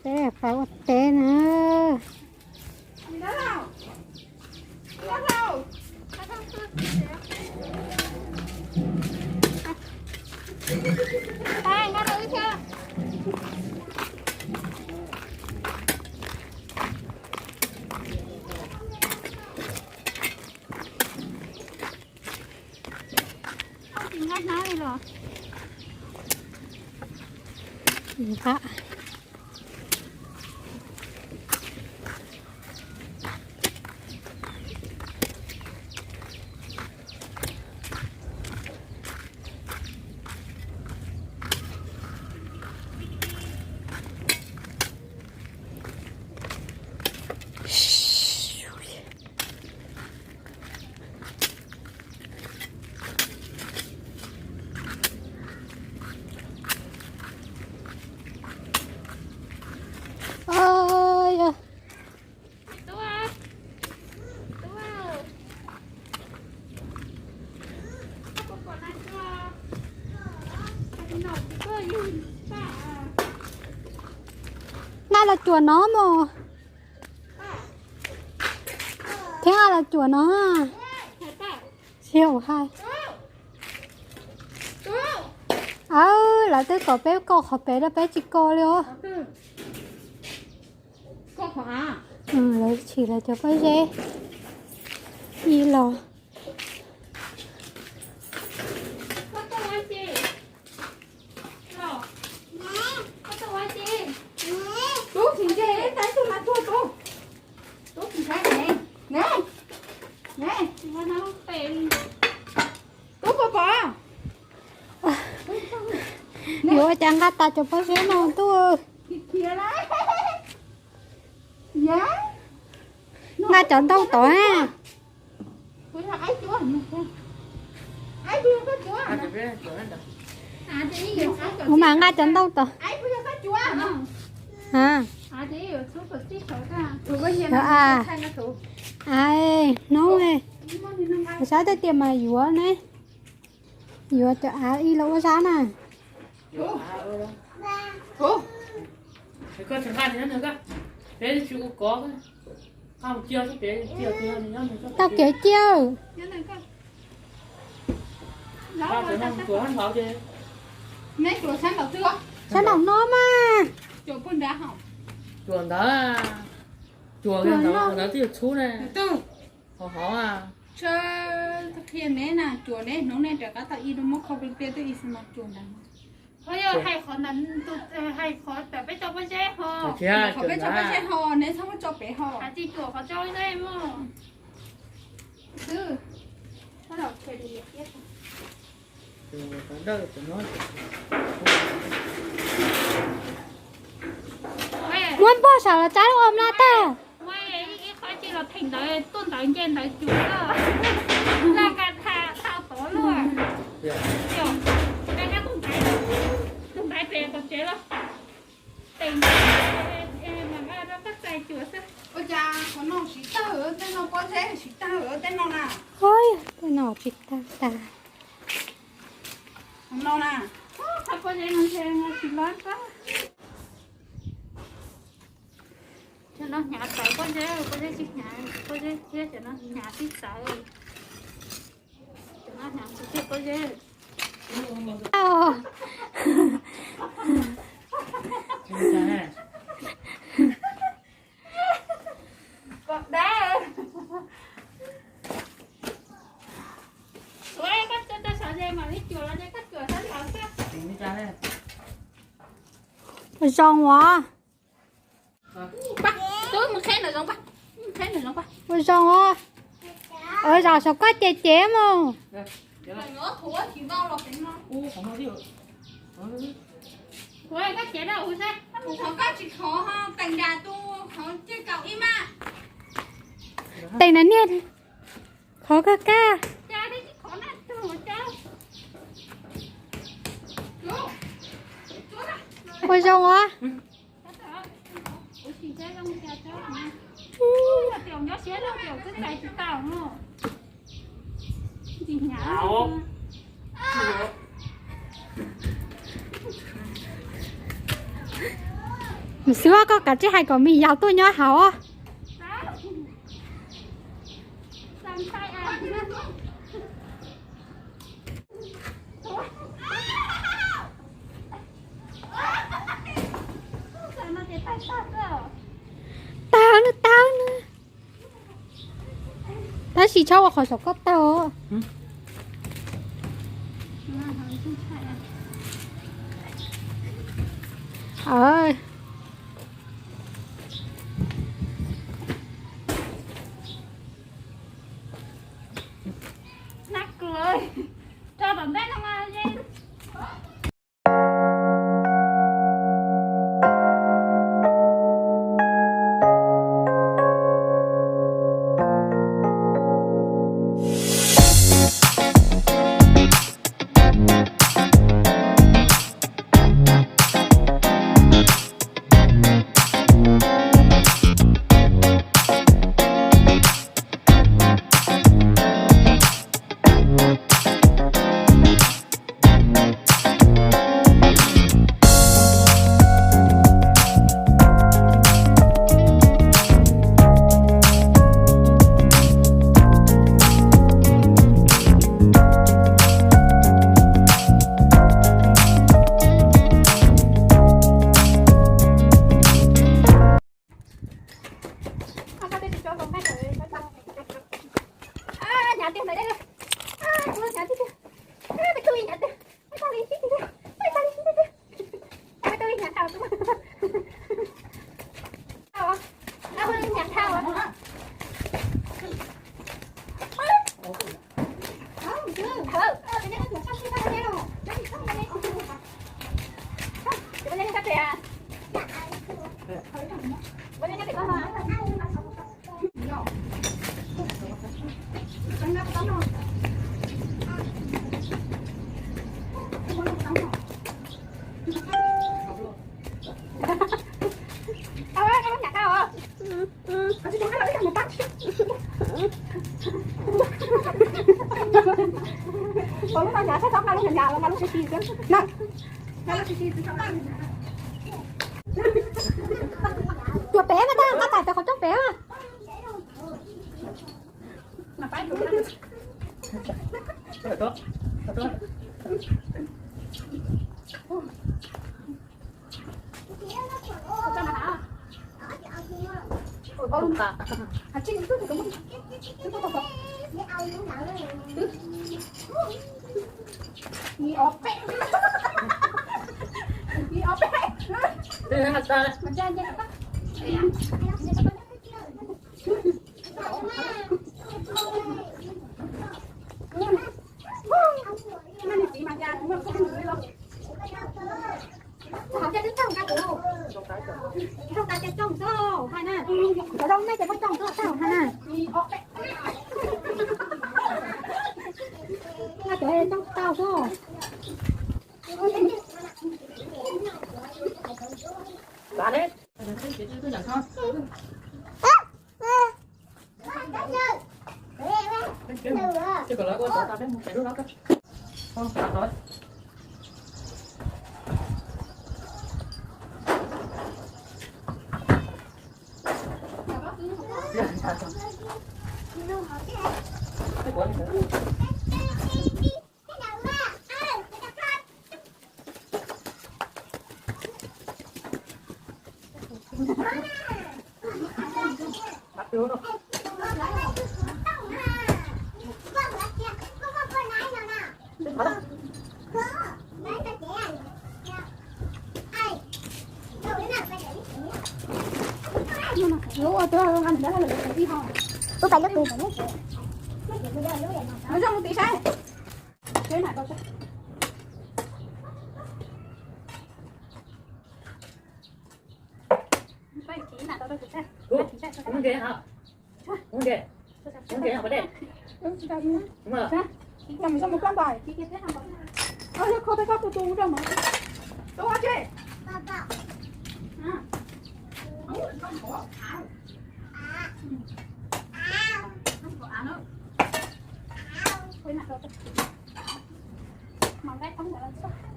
Peb pais ua teb na. Nqa los cuam no mus. Thiab nqa los cuam no. Siab hais. Aw, lawv twb kom peb koj qhov pem rau peb tsis koj li os. Lawv tshim lawv cov pob zeb ib los. Yuav ua cas nqa tas cov pob zeb no ntuj. Nqa cov ntoo tod na. Kuv mam nqa cov ntoo tod. Hnub, kuv xav tias mas yuav ne, yuav cov av ib los ua zab na. Tau kev ciaj. Sab nraum no mas. Cuam ntawd, cuam ntawd twb yuav txhub ne. Hov hov. Qhia neb na, cuam neb hnub nej rov qab tau ib lub muab kho pliag pliag twb ib xwb no cuam ntawd. Qhov yog hais qhov ntawd, hais qhov tawm peb tau pob zeb ho. Qhov peb tau pob zeb ho, neb txhob muab tso pem ho. Hais tsis cuam qhov tso zeb mog. Muab npog saum los tsab lub os mlab tag. Ib qhov tsis los theem ntawd tuaj ntawd nce ntawd cuam laj ka tha thau tod luaj. Tus ntaiv pem tom tsev los teem mas nqa rau koj txais cuam xwb. Ua cas qhov no siv tag, tej no pob zeb siv tag tej no na. Tej no tsis tag tas. Qhov no na. Qhov pob zeb no ntshe tsis loj. Cov no hnyav tawv pob zeb, pob zeb tsis hnyav, pob zeb thiab cov no hnyav tib txawv. Cov no hnyav tsis tiag pob zeb. Kom dab. Ua koj tso rau saum ze mam li cuam los ces koj cuam sab nraud xwb. Zoo os. Ua zoo os. Ua zaum saum koj ces cev mus. Ua koj cev rau kuv seb. Qhov koj tsis khov ho teem das tu qhov ceg kaum ib mas. Teem na niag. Khov kawg kag. Ua zoo os. Xwb koj kav tsij hais kom me yaus tuaj nyob hauv. Tau na, tau na. Tab sis txhob ua qhov saum koj tau. Tuam pem mas, tab tab tom qhov rooj pem.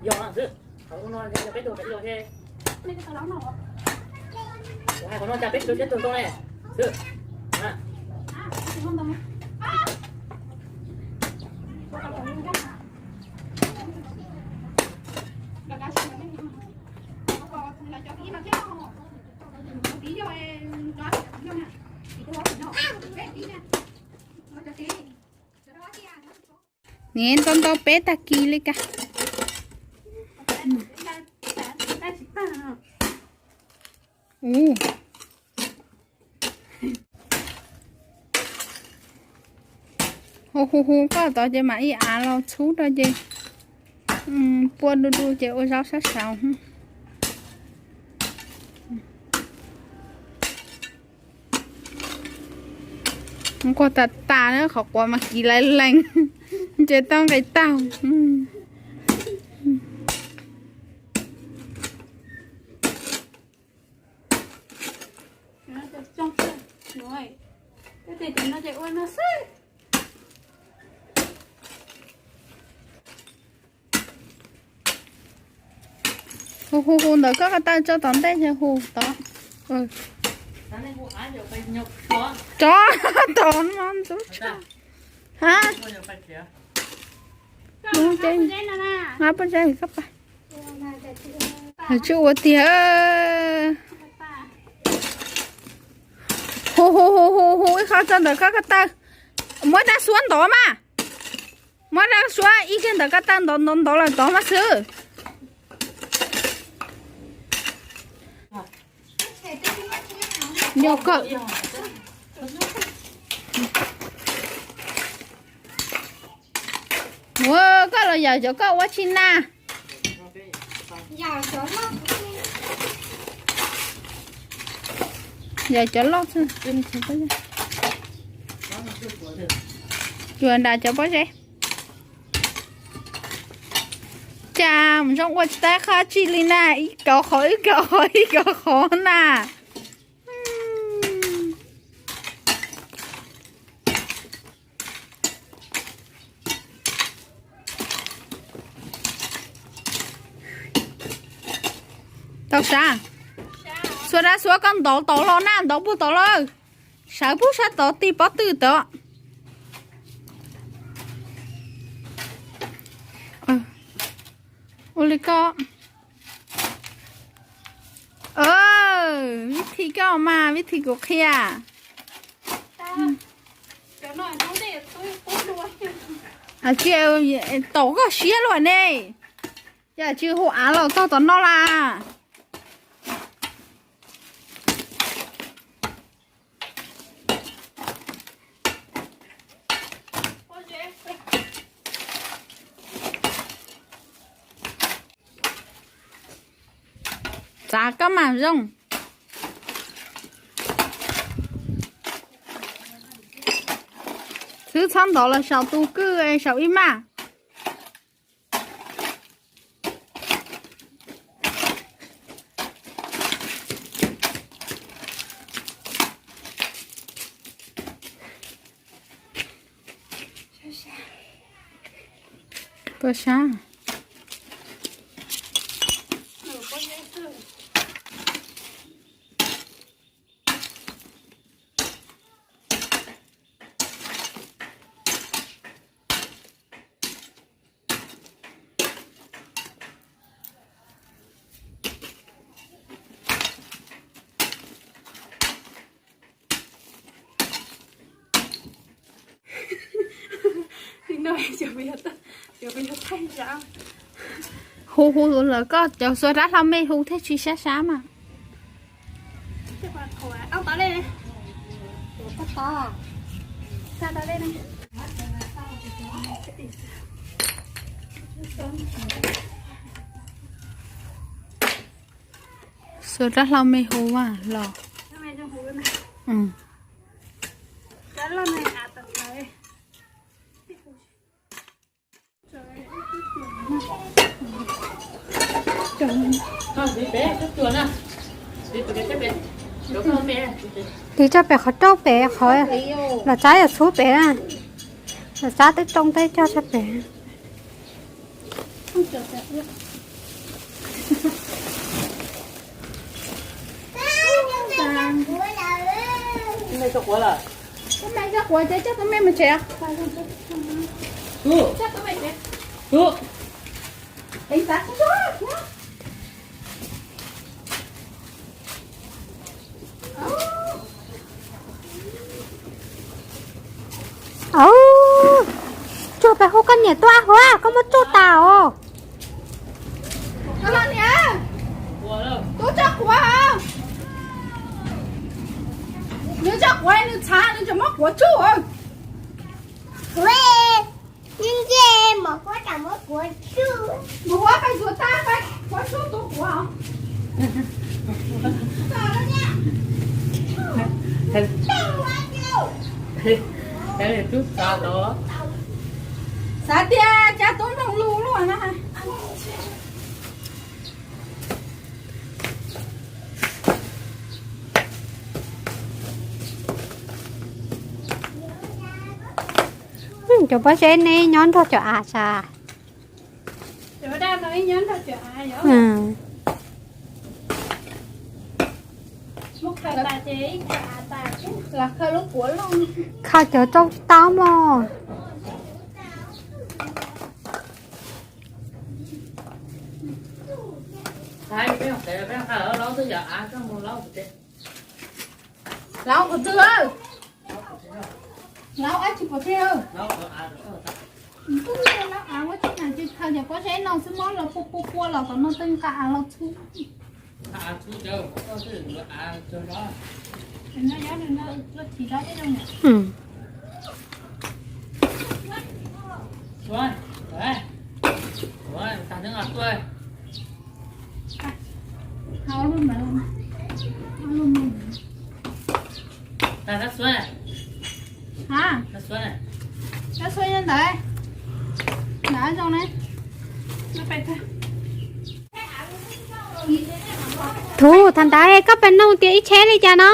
Yog xwb, qhov no yog peb tug pem los thiab. Kuv hais qhov no cas peb tsis rau siab tuag tau ne. Xwb. Niam ntau ntau peb tag kis li ka. Hu hu hu koj tod ces mam ib av los txhub rau ces pua du du ces ua zaub sab saud. Nquag tas tas na, qhov quav mas kiv laiv lees, ntshe tau nqis taug. Hu hu hu ntawm koj ko taw tso tom ntej, hu tod. Tso tod no ntub tso. Ha? Pob zeb koj pa. Tsis ua tiag. Hu hu hu hu hu ib qho tso ntawm koj ko taw. Muab dab suab ntov mas. Muab dab suab ib kiag ntawm ko taw ntov ntov ntov los tod mas xwb. Yog koj, ua koj los yam cov koj ua tsis na. Yam cov loj xwb. Cuag nram cov pob zeb. Cas mus zoo ua tsis tau qhov tsi li na, ib kauv qhov ib kauv qhov ib kauv qhov na. Tau sav. Xuas dab xuav koj ntov tod los na, ntov puag tod lawm. Sawv pub sab tod tig pob tw tod. Ua li koj. Vib thi koj mas vib thi kuv qhia. Tsis tau koj siab luaj ne. Yog tsis hu av los txog tom no las. Txav kab mas zoo. Xwb txhob ntov los saum tus kwj saum ib maj. Pua sab. Hu hu lawm koj cov xuas rab hlau me hu thiaj tsis sab sab mas. Xuas rab hlau me hu mas los. Tiv tso pem qhov rauj pem qhov los txav yam txhub pem na. Los txav teb roob teb cog tso pem. Tub, tub, tub. Au, tsuag pes hu koj niam tuaj huab, koj muab tsuj tas os. Tub tso quav os. Nws tso quav nws txhav nws tseem muab quav tsuj. Nws nce mos quav tas muab quav tsuj. Mos quav pes tsuag tas, quav tsuj tus quav. Xav tias cas tub mloog lus luaj na. Cov pob zeb neb nyob nrog cov av sas. Khaws cov rau tsis tau mog. Laub qhov twg? Laub ab tsis pom thiab. Laub av ua tib nas tsis khaws cov pob zeb no xwb, muab los pua pua pua los kom no tej nqa av los txhub. Tub, thaum ntawd koj pes noog tias ib tsheb li cas no?